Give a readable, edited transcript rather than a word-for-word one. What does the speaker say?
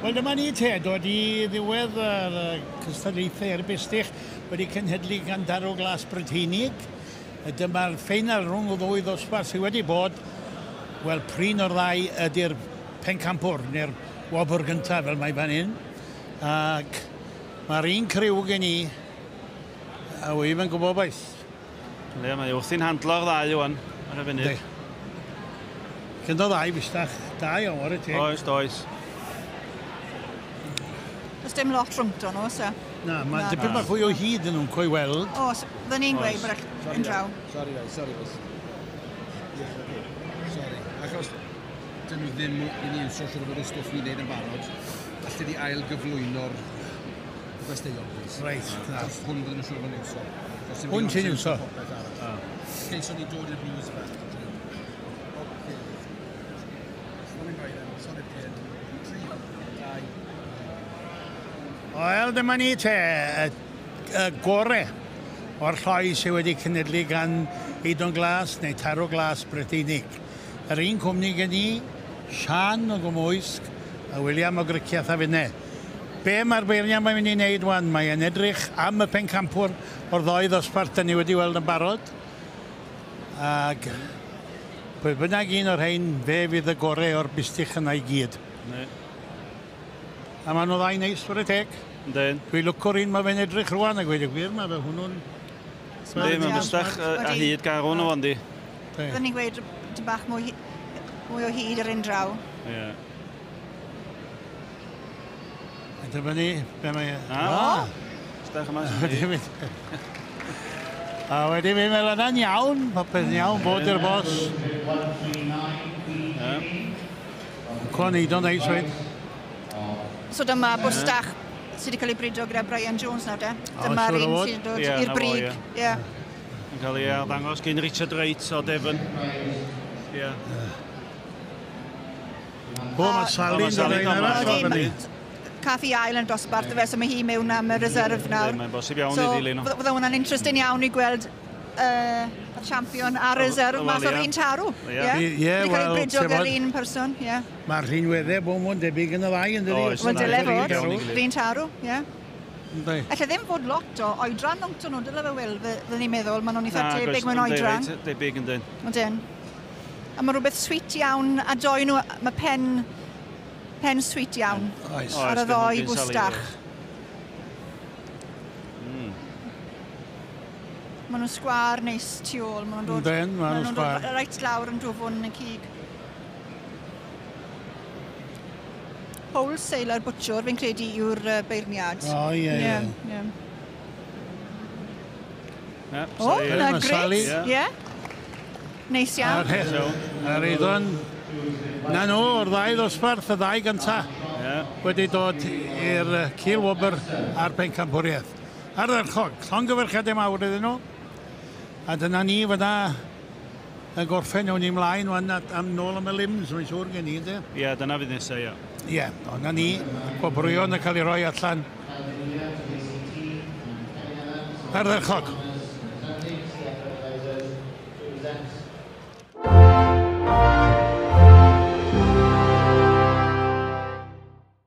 Wel, dyma ni te, dod i ddiwedd yr cystadlaethau ar y bistych wedi cenhedlu gan Darw Glas Brytheinig. Dyma'r ffeinal rhwng y ddwy ddosbarth sydd wedi bod, wel, prin o'r ddau ydy'r pencampwr, neu'r wobr gyntaf fel mae fan hyn. Ac mae'r un criw gen i, a wyf yn gwybod beth. Ie, mae wrthi'n handlo'r ddau wan ar y funud. Cyndo ddau fustach, da iawn, ar y teg. Oes, does. Does dim lot rhwngto nhw, oes e? Na, mae dipyn bach fwy o hyd yn nhw'n coi weld. Oes, fydden ni'n gweud bod yn draw. Sorry, guys, sorry, guys. Yeah, okay. Sorry. Achos dyn nhw ddim i ni iwsio siwr o fod y stwff ni'n neud yn barod, allu ni ail gyflwyno'r gwesteion, please. Reit, na. Achos hwn fydden nhw siwr o fod yn iwsio. Hwn ti'n iwsio? Okay, so ni dod i'r blues back. Okay. Sorry, 3, 2. Wel, dyma ni te, y gore o'r lloi sydd wedi cenedlu gan Eidon Glas neu Tarw Glas Brytheinig. Yr un cwmni gen i, Sian o Gwmwysg a William o Griciath a finne. Be mae'r beirniad mae'n mynd i wneud wan? Mae'n edrych am y pencampwr o'r ddoi ddosbarth da ni wedi weld yn barod. Ac pwy bynnag un o'r rhain, fe fydd y gore o'r bistych yna i gyd. Ne. A maen nhw ddau neis, wrth y teg. Yndyn. Dwi'n lwco'r un mae fe'n edrych rwan a gweud y gwir, mae fe hwnnw'n... Yndi, mae'n fystach a hyd garw nhw, yndi. Byddwn ni'n gweud dyn bach mwy o hyd ar un draw. Ie. A dyma ni, be mae... O! Stach yma. A wedi fi meddwl yna'n iawn, popeth yn iawn, bod i'r bos. Cwan neud o'n neis wedi. So dyma bwstach sydd wedi cael ei brido gyda Brian Jones nawr de. Dyma'r un sydd wedi dod i'r brig. Ie. Yn cael ei arddangos gen Richard Wright o Devon. Ie. O, mae Sally yn dod ein arall. Cath i ail yn dosbarth fe, so mae hi mewn am y reserve nawr. Mae'n bosib iawn i ddilyn nhw. So, fydde hwnna'n interesting iawn i gweld y champion a'r reserve mas o'r un tarw. Ie, wel... Wedi cael ei brido gyda'r un person, ie. Mae'r rhinweddau bod mwyn debyg yn y ddau, yn dydi? Wel, dyle fod, yr un tarw, ie. Alla ddim fod lot o oedran rhwngto nhw, dyle fe Wil, fydden ni'n meddwl, maen nhw'n eitha tebyg mewn oedran. Debyg, yndyn. Yndyn. A mae rhywbeth sweet iawn, a doi nhw, mae pen sweet iawn ar y ddoi bwstach. Maen nhw'n sgwâr neis tu ôl, maen nhw'n dod, maen nhw'n dod reit lawr yn dwfwn yn y cig. Wholesaler butcher, fi'n credu, yw'r beirniad. O, ie, ie. O, na, grêt, ie. Neis iawn. A'r eiddon, na nhw, o'r ddau ddosbarth, y ddau gynta, wedi dod i'r cil wobr a'r pencampwriaeth. Ardderchog, llongyfarchiadau mawr iddyn nhw. A dyna ni fyna yn gorffen mewn i mlaen wan am nôl am y limbs, mae'n siŵr gen i, ynddo? Ie, dyna fydd nesaf, ie. Ie, o'na ni, gwobrwyon yn cael ei roi allan. Ardderchog.